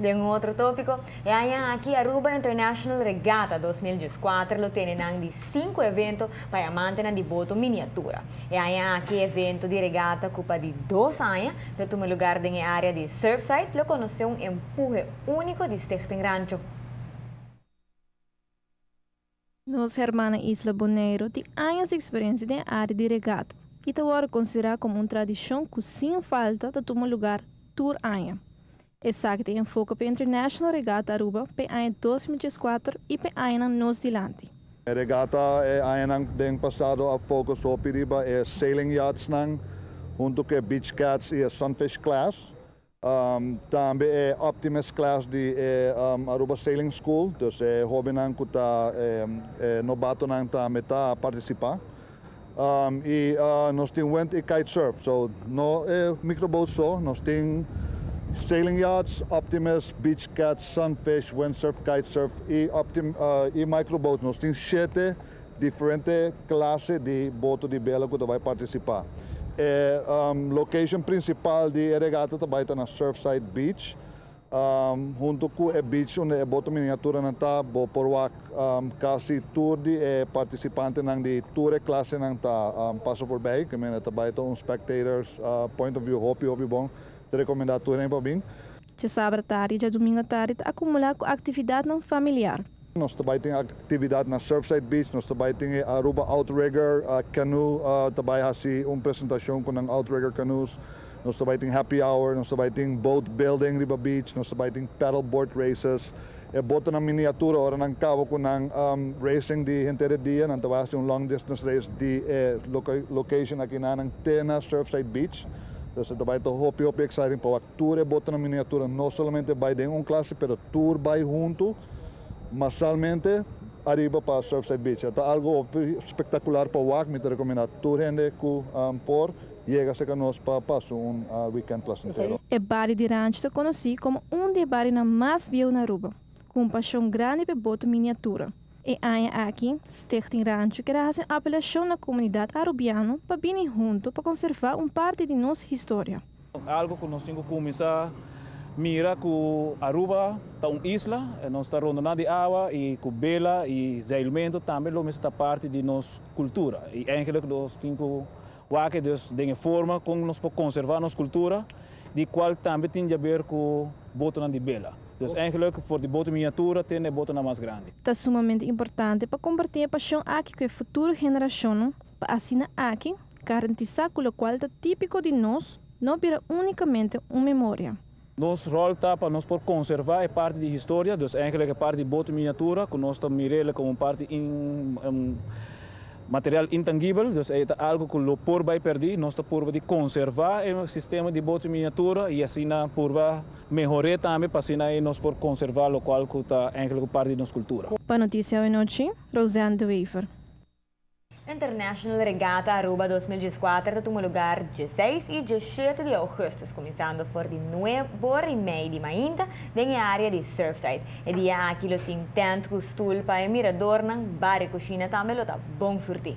Den un otro topico, e aña aki Aruba International Regatta 2014 lo tene nan di cinco evento pa e amantenan di boto miniatura. E aña aki e evento di regata cu pa di dos aña lo tuma lugar den e area di Surfside lo conoce un empuhe unico di Stichting Rancho. Nos hermana isla Boneiru tin añas di eksperensia den e área di regata i ta wòrdu konsiderá komo un tradishon ku sin falta ta tuma lugar tur aña. Esaki ta e enfoke pa e International Regatta Aruba pa e aña 2014 i pa e añanan nos dilanti. E regata e añanan den pasado a focus hopi riba e sailing yachts-nan hunto cu e Beach Cats y e Sunfish Class. Tambe e Optimist Class di e Aruba Sailing School, dus e hobennan cu ta e nobatonan tambe ta participa. Y nos tin wind y kite surf, so no e microboat so, nos tin sailing yachts, Optimist, Beach Cats, Sunfish, windsurf, kitesurf y y microboat. Nos tin shete diferente clase di boto di bela cu ta bay participa. E location principal di e regata ta bay ta na Surfside Beach. Hunto cu e beach unda e boto miniaturanan ta, bo por wak casi tur di e participantenan di tur e clasenan ta pasa voorbij. Ke mende ta bay ta un spectators point of view hopi hopi bon. Ta recomenda tur hende pa bin. Djasabra tardi i djadumingu tardi ta akumulá ku aktividatnan familiar. Nos ta bai tin aktividat na Surfside Beach, nos ta bai tin e Aruba Outrigger Canoe ta bai hasi un presentashon ku nan outrigger canoes, nos ta bai tin happy hour, nos ta bai tin boat building riba beach, nos ta bai tin paddle board races. E botonan miniatura ora nan kaba ku nan racing di henter e dia nan ta bai hasi un long distance race di e location akinan te na Surfside Beach. Dus e ta bai ta hopi hopi exciting pa wak Tur e botonan miniatura no solamente bai den un klase pero tur bai huntu masalmente ariba pa Surfside Beach. E ta algo hopi spektakular pa wak. Mi ta rekomendá tur hende ku por yega serka nos pa pasa un weekend plasentero. E bario di Rancho ta konosí komo un di e barionan mas bieu na Aruba, ku un pashon grandi pa e boto miniatura. E aña aki, Stichting Rancho kier a hasi un apelashon na komunidat arubiano pa bini huntu pa konservá un parti di nos historia. Algo cu nos tin cu cuminsa mira cu Aruba ta un isla, nos ta rondona di awa y cu bela y zeilmento tambe lo mester ta parti di nos cultura. Y eigenlijk nos tin cu wak dus den e forma con nos por conserva nos cultura di cual tambe tin di haber cu botonan di bela. Dus eigenlijk for di boto miniatura te na e botonan mas grandi. Ta sumamente importante pa comparti e pasion aki cu e futuro generacionnan pa asina aki Garantisá ku lokual ta típiko di nos no bira únikamente un memoria. Nos ròl ta pa nos por konservá e parti di historia, dus eigenlijk e parti di boto miniatura ku nos ta mir'el komo un parti un material intangibel, dus e ta algu ku lo por bai pèrdí. Nos ta purba di konservá e sistema di boto miniatura i asina purba mehor'é tambe pa asina ei nos por konservá lokual ku ta eigenlijk un parti di nos kultura. Pa Noticia Awe Nochi, Roseanne de Wever. International Regatta Aruba 2014 ta tuma lugar dieseis i diesshete di augustus, kuminsando for di nuebor i mei di mainta den e area di Surfside. E dia aki lo tin tent ku stul pa e miradornan, bar i kushina tambe lo ta bon surtí.